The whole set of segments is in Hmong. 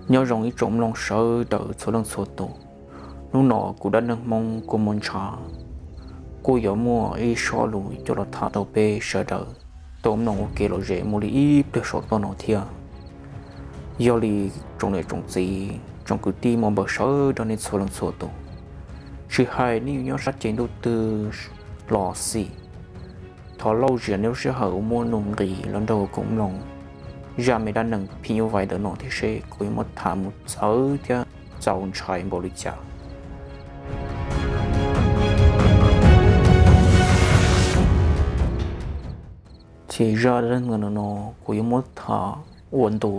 Nyob zoo ib tsoom mloog sawv daws txhua leej txhua tus. Hnub no kuv Dab Neeg Hmoob Kua Muag Ntshav kuj yuav muaj ib zaj lus coj los tham rau peb sawv daws tau mloog ua kev lom zem mus li ib pliag saum toj no thiab. Yog li tsoom niam tsoom txiv tsoom kwv tij muaj npawg sawv daws nej txhua leej txhua tus, tsis hais nej yuav nyob sab ceg ntuj twg los xij, thov lauj zias nej lub sij hawm uas muaj nuj nqis los nrog kuv mloog zaj me dab neeg phim nyuj vais ntawm no thiab seb kuv yuav muab tham mus txawv thiab txaus ntshai npaum li cas. Ces zaj dab neeg no kuv yuav muab tham ua ntu,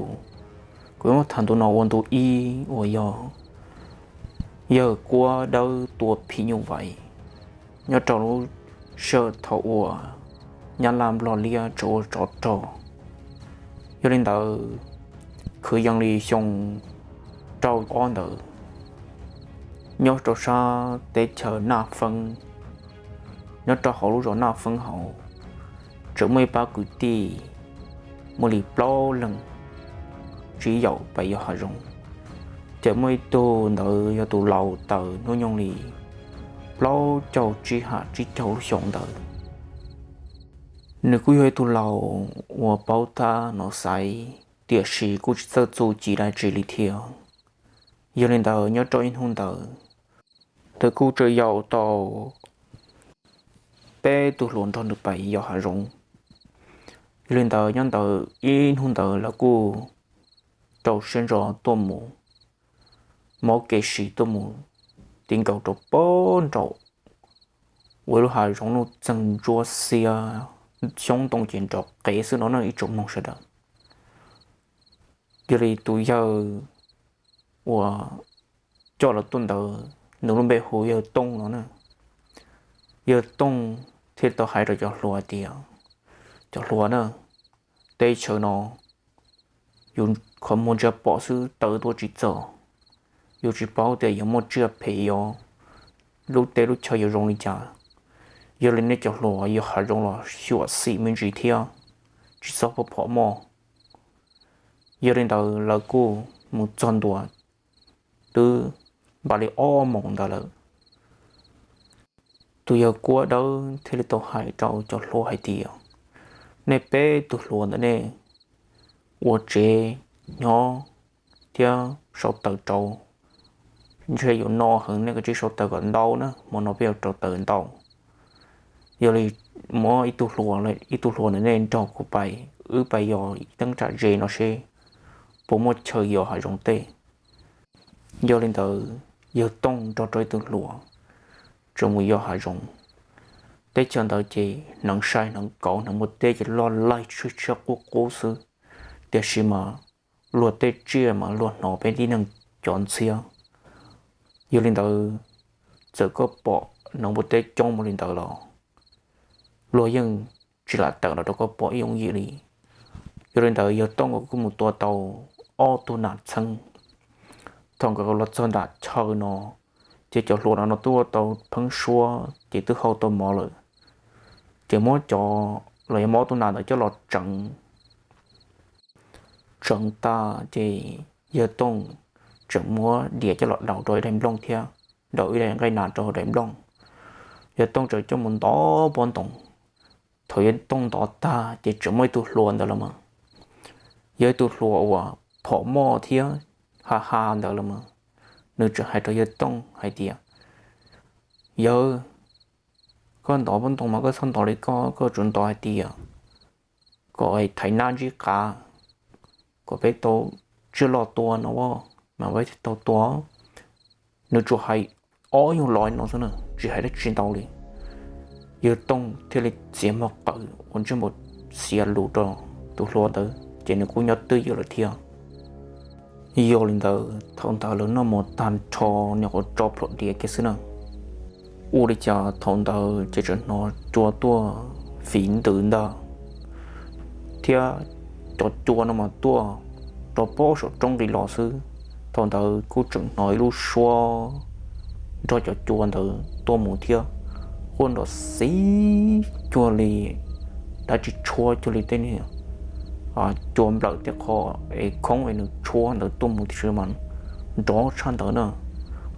kuv yuav muab tham ntu no ua ntu ib uas yog yawg Kuab Dawb tua phim nyuj vais nyob rau lub sij hawm thaum uas Nyab Laj Nplog liab tseem ua tsov rog. Yog li ntawd, kwv yees li xyoo rau ob ntawd, nyob rau sab teb chaws Naj Feeb, nyob rau hauv lub zos Naj Feeb hauv, tseem muaj ib pab kwv tij muaj li plaub leeg tsib yaum pais yos hav zoov. Ces muaj ib tug ntawd yog tus laus tawm hnub nyoog li plaub caug tsib ha tsib caug lub xyoo ntawd. Nws kuj yog ib tug laus uas paub tab nov xaiv, tiam sis kuj tsis txawj txuj ci dab tsi li thiab. Yog li ntawd nyob rau ib hnub ntawd, nws kuj tseem yaum tau peb tug hluas nrog nws pais yos hav zoov. Yog li ntawd nyob ntawd ib hnub ntawd lawv kuj rau siab ntso tuaj mus, mob kev sis tuaj mus ti nkaus rau pem nraum uas lub hav zoov nuj txeeg ntsuab xiab, xyoob ntoo ces nrov qev xwb no na ib tsoom mloog sawv daws. Yog li tus yawg uas coj lawv tuaj ntawd nws lub npe hu yawg Tooj no na. Yawg Tooj thiaj tau hais rau cov hluas tias, cov hluas na, teb chaws no yus qhov muag ntsia pom xwb tawm tuaj tsis txog, yus tsis paub tias yuav muaj tsiaj phem yog lub teb lub chaw yuav zoo li cas. Yog li nej cov hluas yos hav zoov los xyuam xim me ntsis thiab, tsis txhob phom moj. Yog li ntawd lawv kuj mus txog ntua twb npaum li ob moos ntawd lawm. Tus yawg Kuab Dawb thiaj li tau hais rau cov hluas hais tias, nej peb tug hluas ntawm nej ua tsev nyob thiab sau taws rau, ntshe yuav no heev, nej kav tsij sau taws kom ntau na, hmo no peb yuav rau taws ntau. Yog li muab ib tug hluas, ib tug hluas ntawm nej nrog kuv pais, wb pais yos teeb tsam ze no seb puas muaj chaw yos hav zoov tej. Yog li ntawd yawg Tooj nrog rau ib tug hluas tseem mus yos hav zoov. Teb chaws ntawd ces hneev sai hneev kauv, hneev npua teb ces loj laij tshiab tshiab qub qub xwb, tiam sis mas luag tej tsiaj mas luag hnov peb tib neeg cov ntxhiab. Yog li ntawd, txawm koj pom hneev npua teb coob mus li ntawd los luag yeej tsis lam tawm los rau koj pom ib yooj yim li. Yog li ntawd yawg Tooj kuj mus tua tau ob tug nas txheeb. Thaum nkawd los txog nram chaw no, ces cov hluas no no twb ua tau pheeb suab ces twb hau tau mov lawm. Ces muab cov, los yog muab ob tug nas ntawd coj los tseev, tseev tag ces yawg Tooj tseem muab diav coj los daus rau ib daim nplooj thiab, daus ib daim nqaij nas rau hauv daim nplooj. Yawg Tooj tseem coj mus ntov pob ntoos. Thaum yawg Tooj ntov tag ces tseem muaj ib tug hluas ntawd los mas, yog ib tug hluas uas phom moj thiab ha ha ntawd los mas, nws tseem hais rau yawg Tooj hais tias, yawg, koj ntov pob ntoos mas koj txhob ntov li koj, koj tsuas ntov hais tias kom thaiv nab ntsib qav, kom peb tau tsiaj loj tua no, mas peb thiaj tau tua. Nws tsuas hais ob yug lo no xwb na, tsis hais dab tsi ntau li. Yawg Tooj thiaj li txiav mov qawm ua ntsej muag xiav lus rau tus hluas ntawd ces nws kuj nyob twj ywm lawm thiab. Yog li ntawd thaum ntawd lawv noj mov tag nrho, nyuam qhuav tso plhuav diav kiag xwb na, ua li cas thaum ntawd ces tseem hnov cua tuaj fiv ntws ntag thiab cov cua no mas tuaj rau pob saum roob nqis los xwb. Thaum ntawd kuj tseem hnov ib lub suab nrog cov cua ntawd tuaj mus thiab, quaj nrov xiv cuag li dab tsi tshuab cuag li tej niag cua nplawm tej qho es khoob es nws tshuab ntawd tuaj mus tiam sis mas nrov tshaj ntawd na,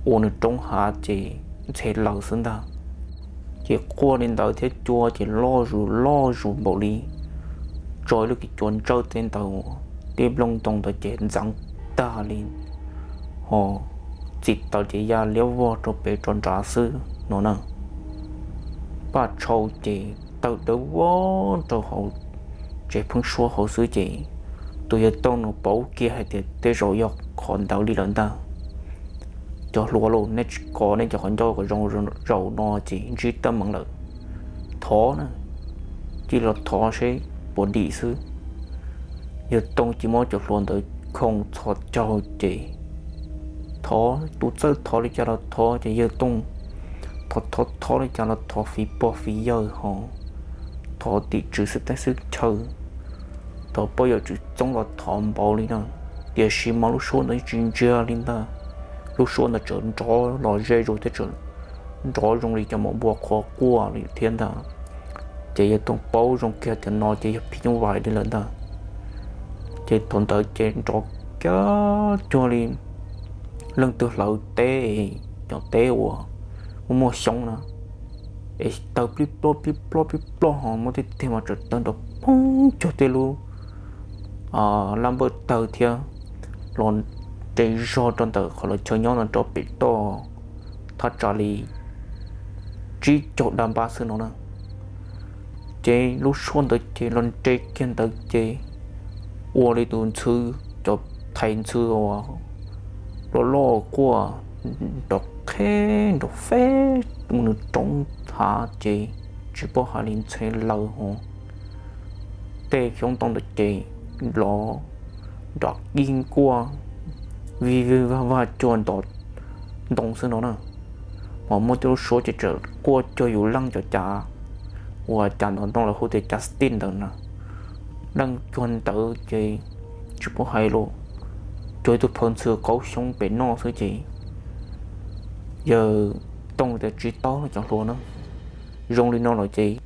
ua nws roob hav ces ntxhe lawm xwb ntag. Ces quaj li ntawd thiab cua ces loj zus loj zus npaum li tso ib lub kis cua ntsawj tej ntawd, tej nplooj ntoo ntawd ces ntxeev tag li, ho txim taws ces ya liab vog rau pem rau nrad xwb no na. Paj Tshau ces tawm dawb vog rau hauv tsev pheeb suab hauv xwb ces tus yawg Tooj nws paub kiag hais tias tej zaum yog qhov ntawd li lawm ntag. Cov hluas los nej tsis kov nej cov qhov ncauj kom zoo, zaum no ces ntsib teeb meem lawm. Thov na, cia li los thov seb puas dim xwb. Yawg Tooj cia li muab cov hluas ntawd khoo txhos caug ces thov, tus txawj thov li cas los thov ces yawg Tooj thov thov thov li cas los thov fiv pog fiv yawg ho thov tim tswv xib teb xib chaw, thov pog yawm tswv txoob los thov npaum li no, tiam sis mas lub suab ntawd tsis ntsiag li ntag. Lub suab ntawd tseem nrov los ze zus thiab tseem nrov zoo li cov maum npua qhuav quaj li thiab ntag. Ces yawg Tooj paub zoo kiag tias no ces yog phim nyuj vais li lawm ntag. Ces thaum ntawd ces nrov kiag cuag li leej twg hlawv teb, cov teb uas muaj muaj xyoob na, es tawg plib plob plib plob plib plob ho muaj tej teg mas tseem tawg nrov poob cuag tej lub lab npawj tawg thiab, los nres zog rau ntawm qhov lawv chaw nyob no rau pem toj thaj tsam li tsib caug dab npab xwb no na. Ces lub suab ntawd ces los nres kiag ntawd ces ua li tus ntxhw, cov thais ntxhw uas loj loj quaj nrov qheb nrov feb mus nws roob hav ces tsis paub hais li ntxhe lawm ho. Tej xyoob ntoo ntawd ces nrov nrov kib nkuaj vij vij vaj vaj cuag nrov ntoo xwb no na. Ho muaj tej lub suab ces tseem quaj cuag yus leej cov cav uas cav ntov ntoo lawv hu tias cav stis ntawd na, leej cuag ntawd ces tsis paub hais los cuag ib tug phaw ntxhw qaub xyoob pem noj xwb ces yawg Tooj tias tsis tau cov hluas na, zoo li no lawm ces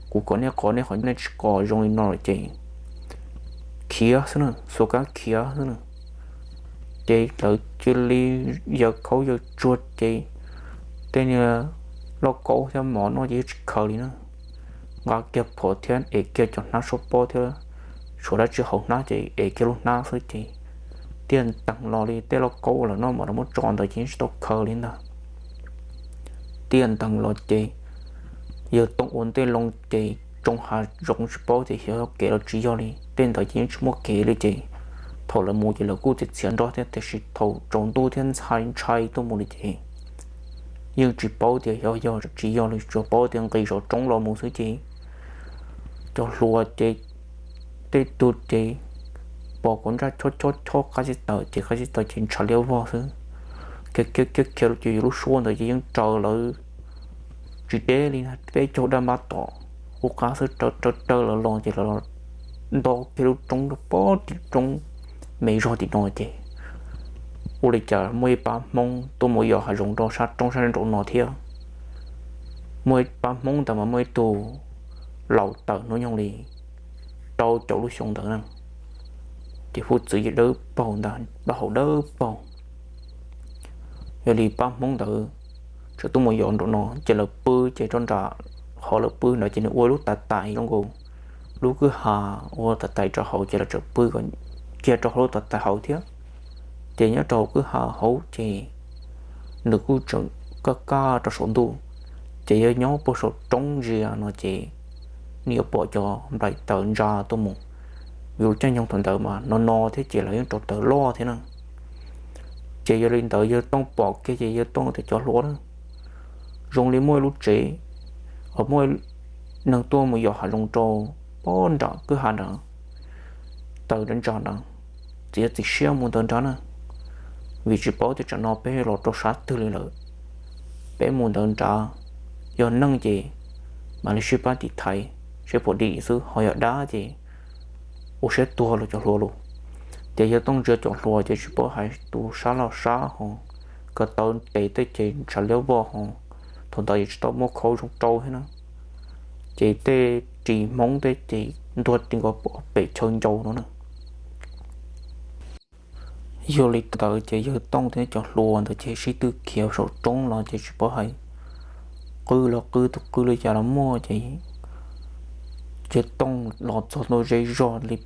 kuv kom nej qov nej qhov nej tsis qov zoo li no lawm ces khiav xwb na, xuas kab khiav xwb na. Ces lawv cia li yaws khaub yaws tsuag ces tej niag lauj kaub thiab mov noj ces yeej tsis khaws li na. Nqa kiag phom thiab ev kiag cov hnab suab pob thiab, tshuav dab tsi hauv hnab ces ev kiag lub hnab xwb ces tiaj nteeg los li tej lauj kaub lawv noj mov rau muab tso ntawd ces yeej tsis tau khaws li ntag. Tiaj nteeg los ces yawg Tooj ua ntej loo ces tsoo hav zoov tsis paub tias yog kev los tsis yog li, tej ntawd ces yeej tsis muaj kev li ces thaum lawv mus ces lawv kuj txiav txiav nrog thiab tiam sis thaum tsaus ntuj thiab ntshai ntshai tuaj mus li ces yeej tsis paub tias yog yog tsis yog li, tsuas paub tias nqis zov roob los mus xwb ces cov hluas ces tej tug ces pos kaus ntsaj chob chob chob qab tsis tawm ces qab tsis tawm ces ntshav liab vog xwb. Khiav khiav khiav khiav ces yus lub suab ntawd ces yeej raws lawv tsis deb li peb caug daj npab tom qub qab xwb, raws raws raws lawv los ces lawv nto kiag lub roob rau pem tim roob me zog tim no ces ua li cas muaj ib pab Hmoob tuaj mus yos hav zoov rau sab roob sab nraum no thiab. Muaj ib pab Hmoob ntawd mas muaj ib tug laus tawm hnub nyoog li rau caum lub xyoo ntawd na, ces hwj txwv ces dawb paug ntag, plaub hau dawb paug. Yog li pab Hmoob ntawd tseem tuaj mus yos nraum no ces lawv pw ces rau nram qhov lawv pw ntawd ces nws ua lub tav tais zoo nkaus lub kwj ha, ua tav tais rau hauv ces lawv tseem pw kiag rau hauv lub tav tais hauv thiab. Ces nyob rau hauv kwj ha hauv ces nws kuj tseem kaj kaj rau saum ntuj, ces yog nyob puag saum roob ntsia no ces nws yuav pom cov nplaim taws ntsa tuaj mus. Vim lub caij nyoog thaum ntawd mas no no thiab ces lawv yeej rauv taws loj thiab na. Ces yog li ntawd yawg Tooj pom kiag ces yawg Tooj tias cov hluas na, zoo li muaj ib lub tsev, muaj neeg tuaj mus yos hav zoov rau pem nram kwj ha nrad, taws nrad ntsa nrad, txiav txim siab mus ntawd nrad na, vim tsis paub tias tsam no peb los rau sab twg li lawm. Peb mus ntawd nrad, yog neeg ces mam li sib pab tiv thaiv seb puas dim xwb, ho yog dab ces ua siab tuag los cov hluas los. Ces yawg Tooj ntsia cov hluas ces tsis paub hais tus sab loj sab ho, ko taw tes tej ces ntshav liab vog ho, thaum ntawd yeej tsis tau muaj khaub zoo rau thiab na. Ces tej ris Hmoob tej ces ntuag ti nkaus pem chaw ncau no na. Yog li ntawd ces yawg Tooj thiab cov hluas ntawd ces sib tw khiav saum roob los ces tsis paub hais qw los qw tus qw li cas los muaj ces yawg Tooj los txog ntua ze zog li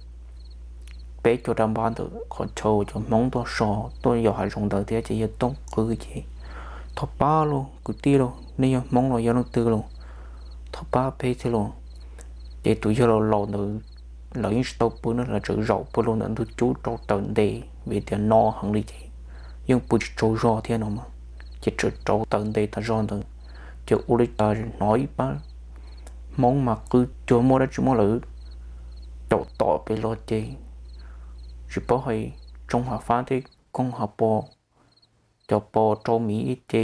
peb caug rab npab ntawm qhov chaw uas cov Hmoob tuaj so tuaj yos hav zoov ntawd thiab ces yawg Tooj qw ces, Thov pab lauj kwv tij lauj, nej yog Hmoob los yog leej twg lauj? Thov pab peb thiab lauj. Ces tus yawg laus laus ntawd lawv yeej tsis tau pw na, lawv tseem zaum pw rau ntawm ntug cub rau taws nte, vim tias no heev li ces yeej pw tsis tsaug zog thiab no mas, ces tseem rau taws nte tas zog ntawd. Ces ua li cas hnov ib pab Hmoob mas qw cuag muaj dab tsi muab lawv caum tom pem los ces tsis paub hais tsoo hav fab thiab koog hav pos, cov pos rau miv ib ce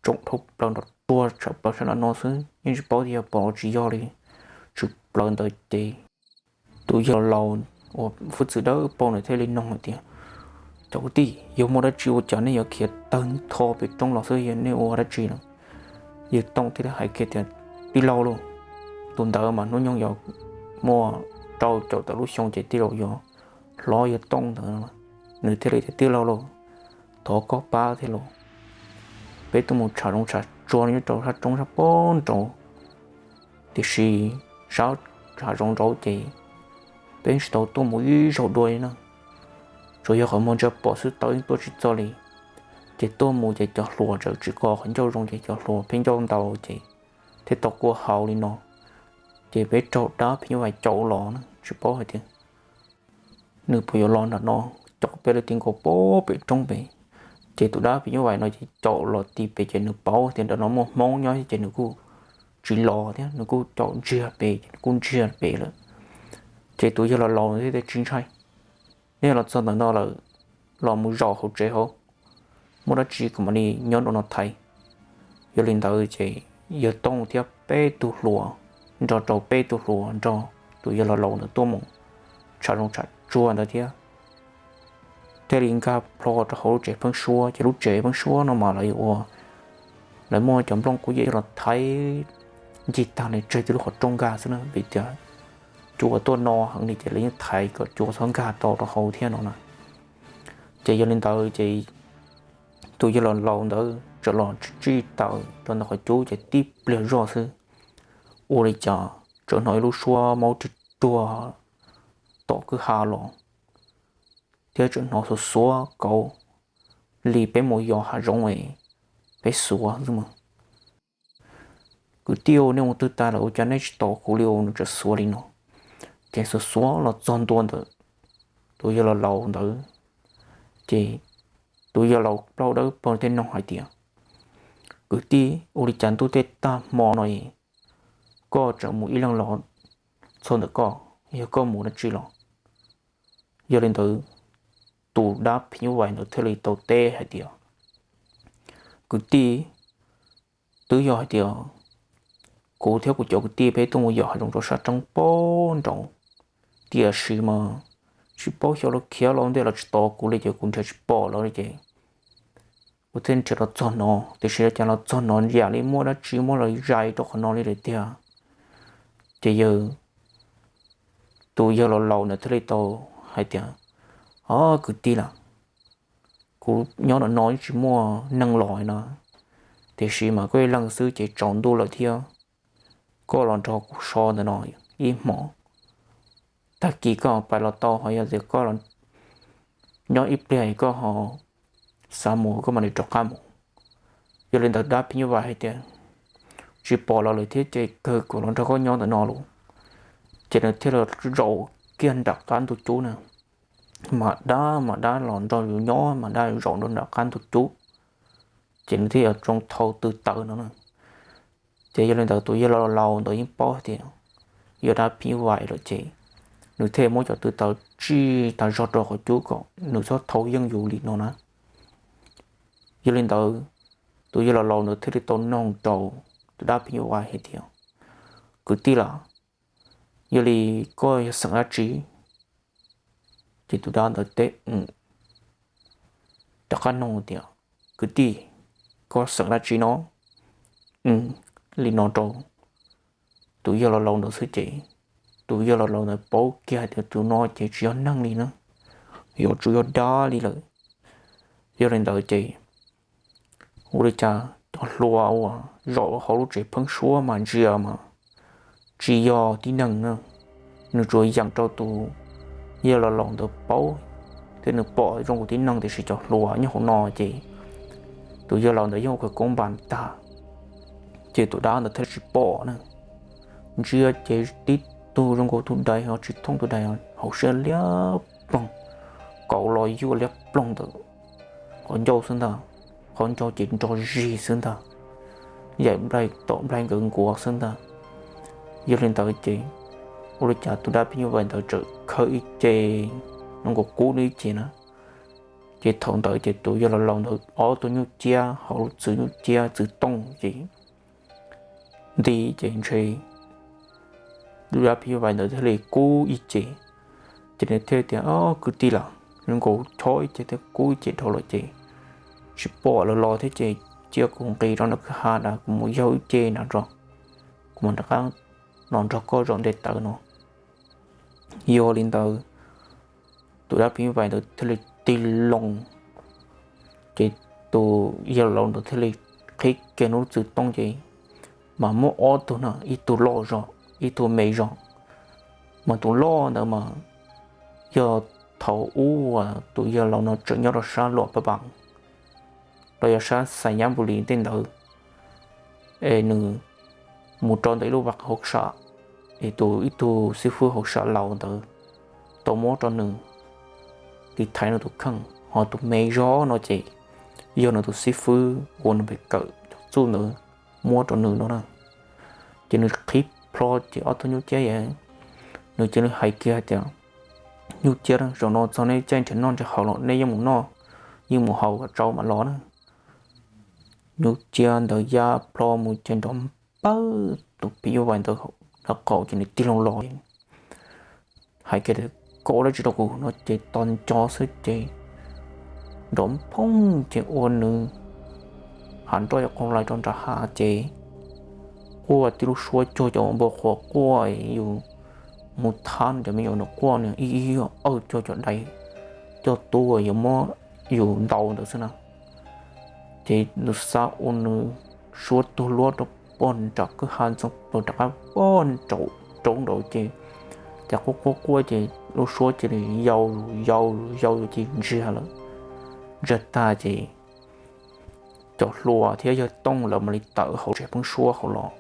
tsoom dhau plaws nrov ruag tshaj plaws sab nram no xwb, yeej tsis paub tias yog pos los tsis yog li, tshwm plaws ntawd ces tus yawg laus uas hwj txwv dawb paug ntawd thiaj li nug hais tias, Cov kwv tij, yog muaj dab tsi ua cas nej yuav khiav tawg ntho pem roob los xwb, yog nej ua dab tsi lawm? Yawg Tooj thiaj li hais kiag tias, Tij laug lauj, tus ntawd mas hnub nyoog yog muaj rau caum tawm lub xyoo ces tij laug yog hlob yawg Tooj ntawd, nws thiaj li tias, Tij laug lauj, thov koj pab thiab lauj, peb tuaj mus tsham zoov tsham tsuag nyob rau sab roob sab pem nraud, tiam sis sab hav zoov nraud ces peb tsis tau tuaj mus ib zaug dua li na, tsuas yog qhov muag ntsia pom xwb tawv tuaj tsis txog li. Ces tuaj mus ces cov hluas tseem tsis qhov ncauj zoo ces cov hluas pheej ncauj ntau ces thiaj tau kua hau li no. Ces peb raug dab phim nyuj vais caum los na, tsis paub hais tias nws puas yuav los nram no caum peb lawm ti nkaus pem roob pem. Ces tus dab phim nyuj vais no ces caum los ti pem ces nws paub tias nram no muaj Hmoob nyob ces nws kuj tsis los thiab, nws kuj caum ntsiag pem ces nws kuj ntsiag pem lawm. Ces tus yawg laus laus thiaj tias, Tsis ntshai, nej los txog ntawm no lawm, los mus zaum hauv tsev hauv, muaj dab tsi kuv mam li nyob rau no thaiv. Yog li ntawd ces yawg Tooj thiab peb tug hluas nrog rau peb tug hluas nrog tus yawg laus laus ntawd tuaj mus tsham zoov tsham tsuag ntawd thiab thiaj li nkag plho rau hauv lub tsev pheeb suab. Ces lub tsev pheeb suab no mas lawv yuav ua, lawv muaj cov nplooj kub yam los thaiv ncig tag li tseg tib lub qhov rooj nkag xwb na, vim tias cua tuaj no heev li ces lawv yeej thaiv kom cua txhob nkag tau rau hauv thiab no na. Ces yog li ntawd ces tus yawg laus laus ntawd txawm los tsij taws rau ntawm qhov cub ces tib pliag zoj xwb, ua li cas txawm hnov ib lub suab maub rig ruag tom kwj ha los, thiab txawm hnov xuav xuav kauv li peb mus yos hav zoov es peb xuav xwb mas. Kwv tij, nej mus twg tag lawm ua cas nej tsis tos kuv li, nws txawm xuav li no. Ces xuav xuav los txog ntua ntawm tus yawg laus laus ntawd, ces tus yawg laus plaub dawb paug thiaj nug hais tias, Kwv tij, ua li cas ntuj tej tag hmo no es koj tseem mus ib leeg los txog ntawm koj, yog koj mus dab tsi los? Yog li ntawd, tus dab phim nyuj vais ntawd thiaj li tau teb hais tias, Kwv tij, twb yog hais tias kuv thiab kuv cov kwv tij peb tuaj mus yos hav zoov rau sab roob pem nraud, tiam sis mas tsis paub xyov lawv khiav los ntej los tsis tos kuv li ces kuv nrhiav tsis pom lawv li ces kuv thiaj nrhiav los txog no. Tiam sis cas los txog no yam li muaj dab tsi muab lawv zais rau qhov no li lawm tiag. Ces yawg, tus yawg laus laus ntawd thiaj li tau hais tias, Ob kwv tij las, kuv nyob ntawm no yeej tsis muaj neeg los no, tiam sis mas koj ib leeg xwb ces tsaus ntuj lawm thiab, koj los nrog kuv so ntawm no ib hmos, tag kis koj pais los tau, ho yog tias koj nyob ib pliag koj ho xav mus koj mam li rov qab mus. Yog li ntawd dab phim nyuj vais hais tias, Tsis pom los lawm thiab ces kawg kuv los nrog koj nyob ntawm no lauj. Ces nws thiaj li zaum kiag nram qab ntug cub na, mas dab mas dab los nrog yus nyob mas dab zaum nram qab ntug cub, ces nws thiaj yuav tsoo thau tw taws no na. Ces yog li ntawd tus yawg laus laus ntawd yeej paub tias yog dab phim nyuj vais lawm ces nws thiaj muab cov tw taws tsij tas zog rau qhov cub kom nws txhob thau yeej yus li no na. Yog li ntawd, tus yawg laus laus ntawd thiaj li tau nug rau tus dab phim nyuj vais hais tias, Kwv tij las, yog li koj yog xeem dab tsi? Ces tus dab ntawd teb rov qab nug tias, Kwv tij, koj xeem dab tsi no? Li no rau tus yawg laus laus ntawd xwb ces tus yawg laus laus ntawd paub kiag hais tias tus no ces tsis yog neeg li na, yuav tsum yog dab li lawm. Yog li ntawd ces ua li cas cov hluas uas zaum hauv lub tsev pheeb suab mas ntsia mas tsis yog tib neeg na, nws tsuas yeem rau tus yawg laus laus ntawd paub thiab nws pom zoo nkaus tib neeg, tiam sis cov hluas nyob hauv no ces tus yawg laus ntawd yeej ua khawv koob npas tag, ces tus dab ntawd thiaj tsis pom na. Ntsia ces tib tug zoo nkaus tus dais ho tsis thooj tus dais, hauv siab liab ploog, kauv los yuav liab ploog ntawm qhov ncauj xwb ntag, qhov ncauj ces nrog zig xwb ntag, yaim nplaig tom nplaig nkawd nkuav xwb ntag. Yog li ntawd ces ua li cas tus dab phim nyuj vais ntawd txawm khawb ib ce, zoo nkaus kub ib ce na. Ces thaum ntawd ces tus yawg laus laus ntawd ob tug nyuj ciab hauv lub txwv nyuj ciab txwv tooj ces nti ces ntshe tus dab phim nyuj vais ntawd thiaj li kub ib ce. Ces nws thiaj tias, Kwv tij, lam zoo nkaus chob ib ce thiab kub ib ce dhau lawm ces tsis pom lawv los thiab ces cia kuv nqis rau nram kwj ha nrad, kuv mus yaug ib ce nrad tso, kuv mam rov qab los nrog koj zaum nte taws no. Yog li ntawd, tus dab phim nyuj vais ntawd thiaj li tig loo, ces tus yawg laus ntawd thiaj li qhib kiag nws lub txwv tooj ces mas muaj ob tug na, ib tug loj zog ib tug me zog. Mas tus loj ntawd mas yog thaum ub uas tus yawg laus no tseem nyob rau sab Luam Paj Pav los yog sab Xais Nyab Npus Lis tej ntawd, es nws mus rau ntawm ib lub vaj hauv sam, es tus ib tug xib fwb hauv sam laus ntawd tau muab rau nws tiv thaiv nws tus kheej, ho tus me zog no ces yog nws tus xib fwb uas nws pem kawm cov txuj ntawd muab rau nws no na. Ces nws qhib plho ces ob tug nyuj ciab, nws cia li hais kiag hais tias, Nyuj ciab, zaum no txog nej caij nrhiav noj nrhiav haus los nej yeej mus noj, yeej mus haus tsau mam los na. Nyuj ciab ntawd ya plho mus ces nrov npawg tus phim nyuj vais ntawd lawv qaum ces nws tig loo los hais kiag tias, Koj ua dab tsi rau kuv? No ces tos nco xwb ces nrov nphooj ces ua nws hav nroj yuav qoo lais rau nram hav ces quaj tib lub suab cuag cov npau qhuav quaj, yus mus thab cov me nyuam nws quaj nws ib ib awj cuag cov dais coj tub yuav muab yus ntaus ntawd xwb na. Ces nws xav ua nws suab tuag luab rau pog nram kwj ha ntxoov plaws rov qab pog nraum roob nraud ces, ces quaj quaj quaj ces lub suab cia li yau yau yau ces ntsiag lawm. Ntsiag tag ces cov hluas thiab yawg Tooj lawv mam li tawm hauv tsev pheeb suab hauv los.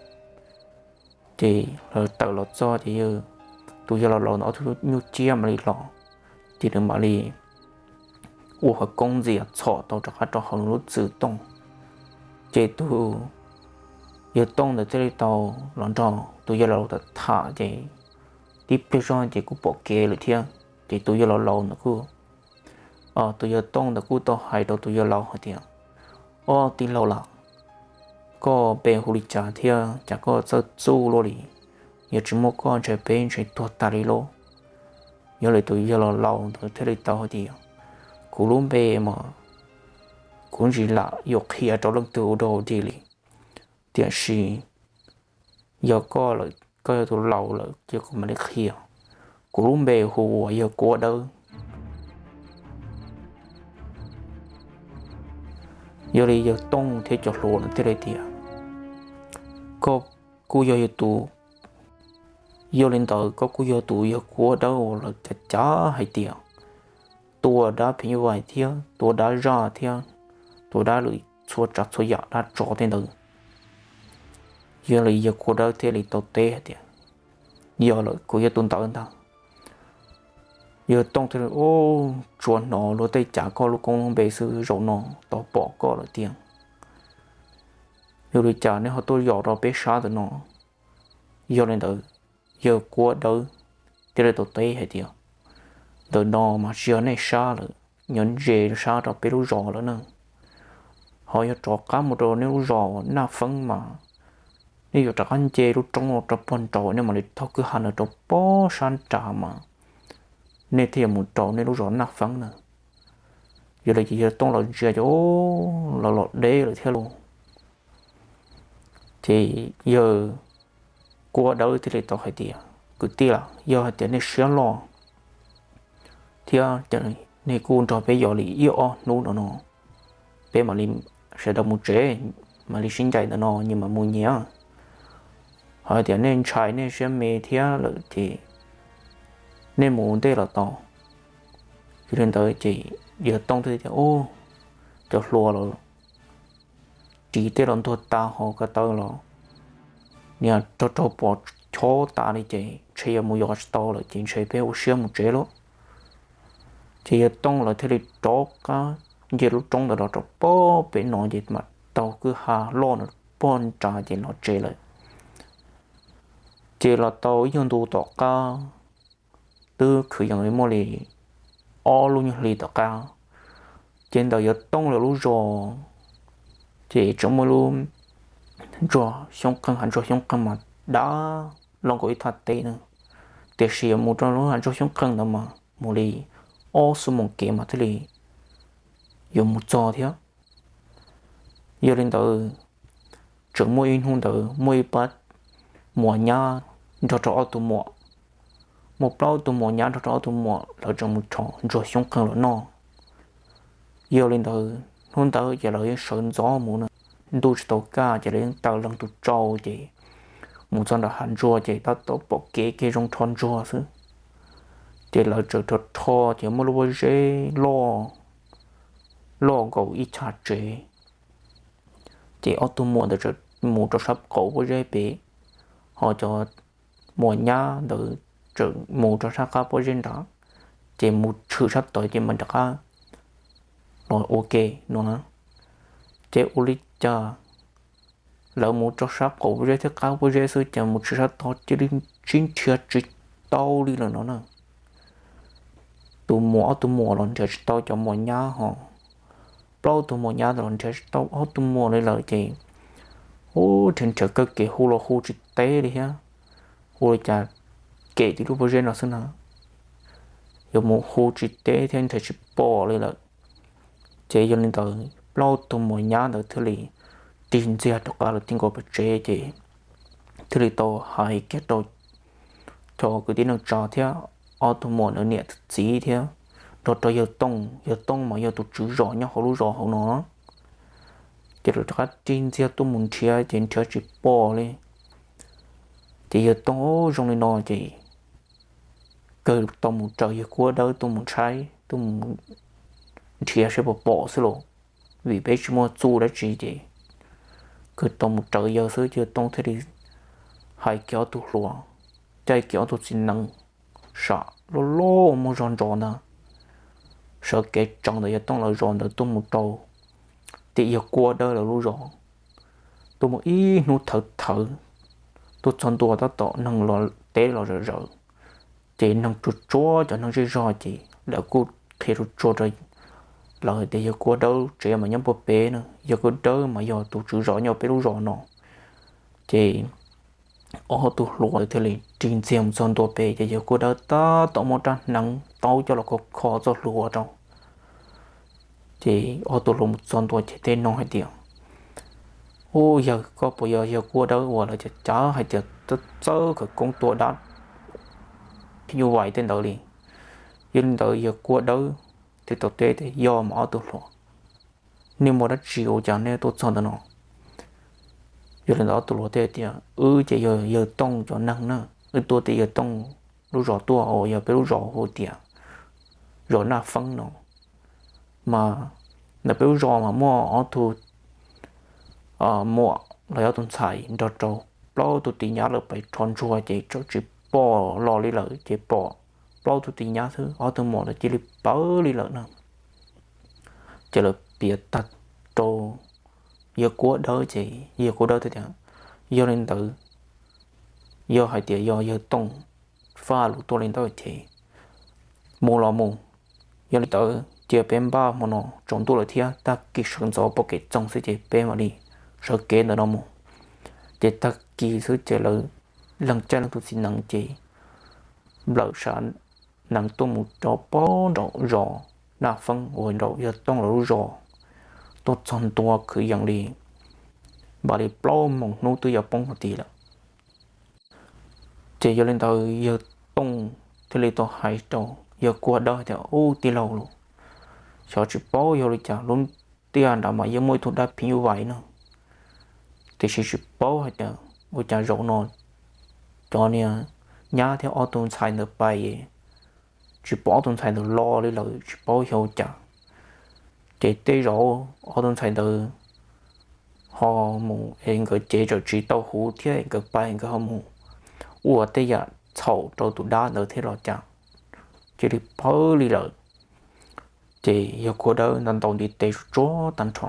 Ces lawv tawm los txog ces yawg, tus yawg laus laus ntawd ob tug nyuj ciab mam li los, ces nws mam li ua khawv koob ntxias txhom tau rov qab rau hauv nws lub txwv tooj. Ces tus yawg Tooj ntawd thiaj li tau los nrog tus yawg laus laus tham tham ces tib pliag zog ces kuj pom kev lawm thiab. Ces tus yawg laus laus ntawd kuj, tus yawg Tooj ntawd kuj tau hais rau tus yawg laus hais tias, Ob tij laug lawm, koj npe hu li cas thiab cas koj txawj txuj luaj li? Yog tsis muaj koj ntshe peb ntshe tuag tas li lauj. Yog li tus yawg laus laus ntawd thiaj li tau hais tias, Kuv lub npe mas kuv ntsis lam yuav qhia rau leej twg ua dog ua dig li. Tiam sis yog koj lawm, koj yog tus laus lawm ces kuv mam li qhia. Kuv lub npe hu ua yawg Kuab Dawb. Yog li yawg Tooj thiab cov hluas lawv thiaj li tias, Koj kuj yog yawg tus, yog li ntawd koj kuj yog tus yawg Kuab Dawb uas lawv cav cav hais tias tua dab phim nyuj vais thiab tua dab zaj thiab tua dab lwm txhua tsav txhua yam dab tsov tej ntawd. Yog li yawg Kuab Dawb thiaj li tau teb hais tias, Yog lawm, kuv yog tus ntawd ntag. Yawg Tooj thiaj li, Ub, tsuas hnov luag tej cav koj lub koob lub npe xwb, zaum no tau pom koj lawm tiag. Yog li cas nej ho tuaj yos rau peb sab ntawm no? Yog li ntawd, yawg Kuab Dawb thiaj li tau teb hais tias, Ntawm no mas tsis yog nej sab lawm, nyob ze sab rau peb lub zos lawm na. Ho yog rov qab mus rau nej lub zos uas Naj Feeb mas nej yuav rov qab nce lub roob rau pog nraud, nej mam li taug kwj ha ntawd rau pog sab nrad mas nej thiaj yuav mus rau nej lub zos Naj Feeb na. Yog li ces yawg Tooj los ntsia ces, Ub, los los deb lawm thiab lauj. Ces yawg Kuab Dawb thiaj li tau hais tias, kwv tij, yog hais tias nej siab loj thiab nej kuj nrog peb yos li ib ob hnub no no, peb mam li sawv daws mus tsev, mam li sib ncaim ntawm no nyias mam mus nyias. Hos tias nej ntshai nej siab me thiab lawm ces nej mus ntej los tau. Yog li ntawd ces yawg Tooj thiaj tias, Ub, cov hluas los ris tej los ntuag tas, ho ko taw los niag rog rog pos chob tas li ces ntshe yuav mus yos tsis tau lawm ces ntshe peb ua siab mus tsev lauj. Ces yawg Tooj lawv thiaj li rov qab nce lub roob ntawd los rau pem no ces mam taug kwj ha loj no pog nrad ces los tsev lawm. Ces los tau ib nyuag ntu tom qab, twb kwv yees li muaj li ob lub nyuag hli tom qab, ces ntawm yawg Tooj lawv lub zos ces tseem muaj lub ntsuag xyoob qeeg, hav ntsuag xyoob qeeg mas dab loj nkaus ib thaj teb na. Tiam sis yuav mus rau lub hav ntsuag xyoob qeeg ntawd mas mus li ob xuab moos kev mas thiaj li yuav mus txog thiab. Yog li ntawd, tseem muaj ib hnub ntawd muaj ib pab muam nyab nrog rau ob tug muam, muaj plaub tug muam nyab nrog rau ob tug muam lawv tseem mus rho ntsuag xyoob qeeg los noj. Yog li ntawd hnub ntawd ces lawv yeej sawv ntxov mus na, ntuj tsis tau kaj ces lawv yeej taws leeg tus tsau ces mus txog nram hav ntsuag ces tab tom pom kev kiag zoo rho ntsuag xwb. Ces lawv tseem rho rho ces muaj lub pob zeb loj, loj nkaus ib chav tsev. Ces ob tug muam ntawd tseem mus rau sab qaum pob zeb pem, ho cov muam nyab ntawd tseem mus rau sab qab pob zeb nrad, ces mus tshwm sab tod ces mam rov qab los ua ke no na. Ces ua li cas lawv mus rau sab qaum pob zeb thiab qab pob zeb xwb ces mus tshwm sab tod cia li sib nrhiav tsis tau li lawm no na. Tus muam, ob tug muam los nrhiav tsis tau cov muam nyab ho, plaub tug muam nyab los nrhiav tsis tau ob tug muam li lawm ces, ub, nrhiav nrhiav kawg kev hu los hu tsis teb li thiab. Ua li cas kem tib lub pob zeb no xwb na, yuav mus hu tsis teb thiab nrhiav tsis pom li lawm. Ces yog li ntawd plaub tug muam nyab ntawd thiaj li tig ntxiag rov qab los ti nkaus pem tsev ces thiaj li tau hais kiag rau cov kwv tij neej tsa thiab ob tug muam ntawd niam txiv thiab nrog rau yawg Tooj, yawg Tooj mas yog tus tswv zos nyob hauv lub zos hauv no. Ces lawv rov qab tig ntxiag tuaj mus nrhiav ces nrhiav tsis pom li. Ces yawg Tooj, zoo li no ces kawg tau mus raws yawg Kuab Dawb tuaj mus ntshaib, tuaj mus nrhiav saib puas pom xwb los, vim peb tsis muaj txuj dab tsi ces kawg tau mus raws yawg xwb. Ces yawg Tooj thiaj li hais kiag ob tug hluas, caij kiag ob tug txiv nees sam loj loj muaj zog ntsos ntag, sawv kev tsees ntawm yawg Tooj lawv zos ntawd tuaj mus rau tim yawg Kuab Dawb lawv lub zos, tuaj mus ib hnub thawv thawv, tuaj txog ntua tab tom neeg los teb los zawm zawm, ces neeg tsuag tsuag, cov neeg zej zog ces lawv kuj qhia tsuag tsuag rau lawv tias yawg Kuab Dawb tsev mas nyob puag pem na, yawg Kuab Dawb mas yog tus tswv zos nyob peb lub zos no. Ces ob tug hluas thiaj li tig ntxiag mus txog ntua pem ces yawg Kuab Dawb tab tom muab rab hneev taub coj los kho kho txoj hlua rau. Ces ob tug hluas mus txog ntua ces thiaj nug hais tias, Ub, yawg, koj puas yog yawg Kuab Dawb uas lawv cav cav hais tias txawj khawv koob tua dab phim nyuj vais tej ntawd li? Yog li ntawd yawg Kuab Dawb thiaj tau teb tias, Yog mas ob tug hluas, nej muaj dab tsi ua cas nej tuaj txog ntawm no? Yog li ntawd ob tug hluas thiaj tias, Wb ces yog yawg Tooj cov neeg na, wb tuaj tim yawg Tooj lub zos tuaj uas yog peb lub zos hu tias zos Naj Feeb no. Mas ntawm peb lub zos mas muaj ob tug muam los yog ob tug ntxhais nrog rau plaub tug tij nyab lawv pais rho ntsuag ces tseem tsis pom los li lawm ces pom plaub tug tij nyab xwb, ob tug muam lawv cia li ploj li lawm na. Ces lawv piav tag rau yawg Kuab Dawb ces yawg Kuab Dawb thiaj tias, Yog li ntawd, yog hais tias yog yawg Tooj faj lus tuaj li ntawd ces mus los mus. Yog li ntawd cia peb npaj hmo no, tsaus ntuj lawm thiab, tag kis sawv ntxov pom kev txoog xwb ces peb mam li sawv kev ntawm no mus. Ces tag kis xwb ces lawv leeg caij leej tug txiv nees ces nplawm sav nees tuaj mus rau pem nraum zos Naj Feeb uas nraum yawg Tooj lawv lub zos, tuaj txog ntua kwv yees li npaum li plaub moos hnub twb yuav poob huv tib lawm. Ces yog li ntawd yawg Tooj thiaj li tau hais rau yawg Kuaj Dawb tias, Ub, tij laug los, xyov tsis paub yog li cas lub tiaj nrad mas yeej muaj ib tug dab phim nyuj vais no, tiam sis tsis paub hais tias ua cas zaum no cov niag nyab thiab ob tug ntxhais ntawd pais, tsis pom ob tug ntxhais ntawd los li lawm, tsis paub yog ua cas. Ces tej zaum ob tug ntxhais ntawd ho mus es nkawd cev tawm tsis tau huv thiab nkawd pais nkawd ho mus ua tej yam txhaum rau tus dab ntawd thiab los cas, cia li pawv li lawm. Ces yawg Kuaj Dawb ntaus ntaus ntiv tes tsuag tag nrho,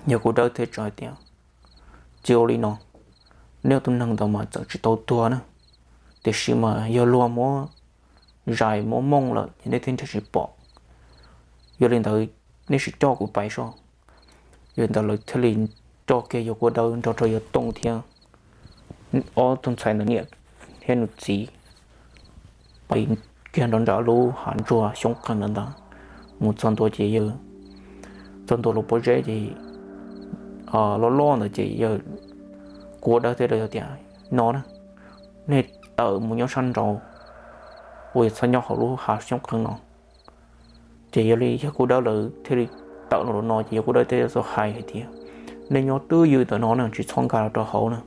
yawg Kuaj Dawb thiaj tau hais tias, Tsis ua li no, nej ob tug neeg ntawd mas txawm tsis tau tuag na, tiam sis mas yog luag muab zais muab mooj lawm ces nej thiaj nrhiav tsis pom. Yog li ntawd, nej sim coj kuv pais soj. Yog li ntawd lawv thiaj li coj kiag yawg Kuaj Dawb nrog rau yawg Tooj thiab ob tug ntxhais ntawd niam thiab nws txiv pais kiag nrov nram lub hav ntsuag xyoob qeeg ntawd ntag. Mus txog ntua ces yawg, txog ntua lub pob zeb ces loj loj ntawd ces yawg Kuaj Dawb thiaj li tias, No na, nej tawm mus nyob sab nraud, uas yog txhob nyob hauv lub hav xyoob qeeg no. Ces yog li yawg Kuaj Dawb lawv thiaj li tawm los no ces yawg Kuaj Dawb thiaj tau hais hais tias, Nej nyob twj ywm ntawm no na, tsis txhob nkag los rau hauv na,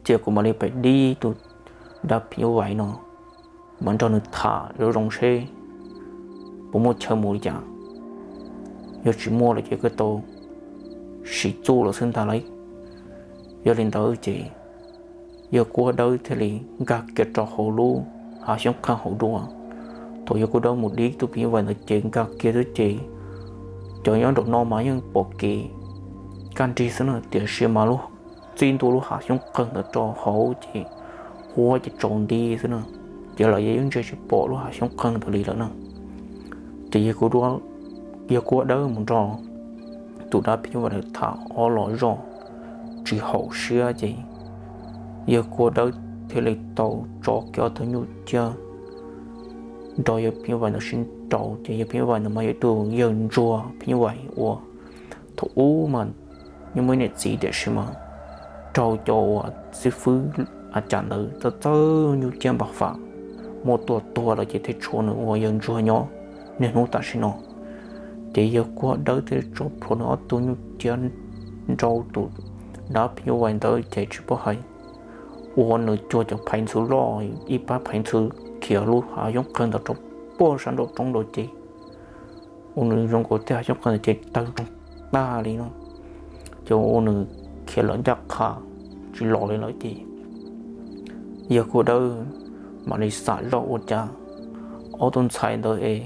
ces kuv mam li pais dib tus dab phim nyuj vais no, mam nrog nws tham zoo zoo seb puas muaj chaw mus li cas. Yog tsis muaj lawm ces koj tau sim txuj lawm xwb ntag lauj. Yog li ntawd ces yawg Kuaj Dawb thiaj li nkag kiag rau hauv lub hav xyoob qeeg hauv dua. Thaum yawg Kuaj Dawb mus dib tus phim nyuj vais ntawd ces nkag kiag xwb ces cov nyob nraum no mas yeej pom kev kaj nrig xwb na, tiam sis mas lub, txij ntua lub hav xyoob qeeg ntawd rau hauv ces huab ces tsaus nti xwb na, ces lawv yeej ntsia tsis pom lub hav xyoob qeeg ntawd li lawm na. Ces yawg Kuaj Dawb mus nrog tus dab phim nyuj vais ntawd tham ob los zog tsis haum siab ces yawg Kuaj Dawb thiaj li tau tso kiag ob tug nyuj ciab nrog yawg phim nyuj vais ntawd sib nraus ces yawg phim nyuj vais ntawd mas yog ib tug yawg ntsuag phim nyuj vais uas thaum ub mas yeej muaj ib niam txiv tiam sis mas raug cov uas xib fwb a cas ntawd txawj txawj nyuj ciab npam fam muab tua tuag lawm ces thiaj tshuav nws ua yawg ntsuag nyob niaj hnub tam sim no. Ces yawg Kuaj Dawb thiaj tso plhuav nws ob tug nyuj ciab nrau tus dab phim nyuj vais ntawd ces tsis paub hais ua nws cuag cov phaiv ntxhw loj ib pab phaiv ntxhw khiav lub hav xyoob qeeg ntawd rau puag sab nraum roob nrau ces ua nws zoo nkaus tej hav xyoob qeeg ntawd ces tawg ntsoog tag li no, ces ua nws khiav lawm ncaj qha tsis los li lawm ces yawg Kuaj Dawb mam li xam zoj ua cas ob tug ntxhais ntawd es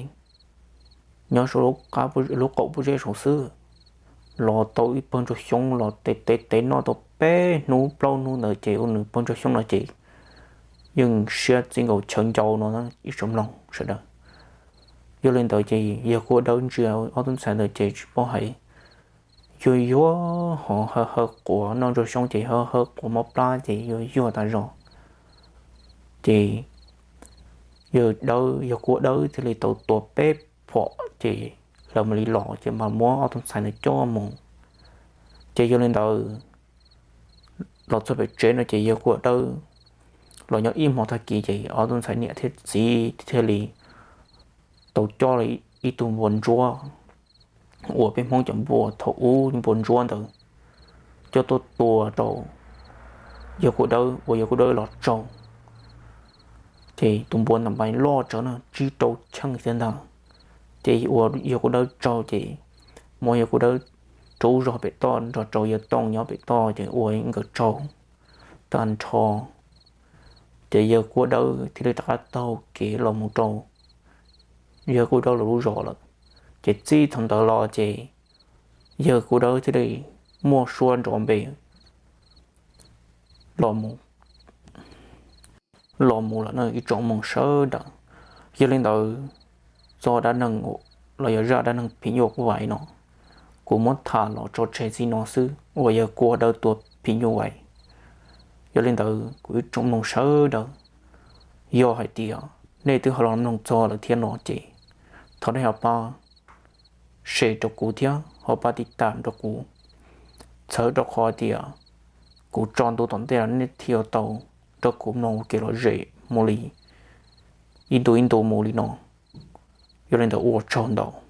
nyob saum lub qaum pob zeb saud xwb los tau ib pawg ntsuag xyoob los tev tev tev noj tau peb hnub plaub hnub ntawd ces ua nws pawg ntsuag xyoob no ces yeej siab txij nkaus chaw ncau no ib tsoom mloog sawv daws. Yog li ntawd ces yawg Kuaj Dawb ntsia ob tug ntxhais ntawd ces tsis paub hais, yuag yuag ho hawv hawv quav noj ntsuag xyoob ces hawv hawv quav mob plab ces yuag yuag tas zog. Ces yawg Dawb, yawg Kuaj Dawb thiaj li tau tua peb phom ces lawv mam li los ces mam muab ob tug ntxhais ntawd coj mus. Ces yog li ntawd los txog pem tsev no ces yawg Kuaj Dawb los nyob ib hmo tag kis ces ob tug ntxhais niam thiab txiv thiaj li tau coj ib tug npua ntsuab uas peb Hmoob cov npua thaum ub npua ntsuab ntawd coj tuaj tua rau yawg Kuaj Dawb uas yawg Kuaj Dawb los tsaug. Ces tus npua ntawd mas loj tsawv na tsib rau cheej thiab ntag. Ces uas yawg Kuaj Dawb tsaug ces muab yawg Kuaj Dawb rub zog pem toj nrog rau yawg Tooj nyob pem toj ces ua nkawd tsaug tag nrho. Ces yawg Kuaj Dawb thiaj li rov qab taug kev los mus rau yawg Kuaj Dawb lawv lub zos lawm. Ces txij thaum ntawd los ces yawg Kuaj Dawb thiaj li muaj suab nrov npe los mus los mus lawm na ib tsoom mloog sawv daws. Yog li ntawd, txog dab neeg los yog zaj dab neeg phim nyuj vais no, kuv muab tham los tso tseg txij no xwb uas yawg Kuaj Dawb tua phim nyuj vais. Yog li ntawd kuv ib tsoom mloog sawv daws, yog hais tias nej twb ho los mloog txog lawm thiab no ces thov nej ho pab share rau kuv thiab ho pab tiv tam rau kuv, txhawb rau qhov tias kuv tso ntu tom ntej los nej thiaj tau rau kuv mloog ua kev lom zem mus li ib ntu ib ntu mus li no. Yog li ntawd ua tsaug ntau.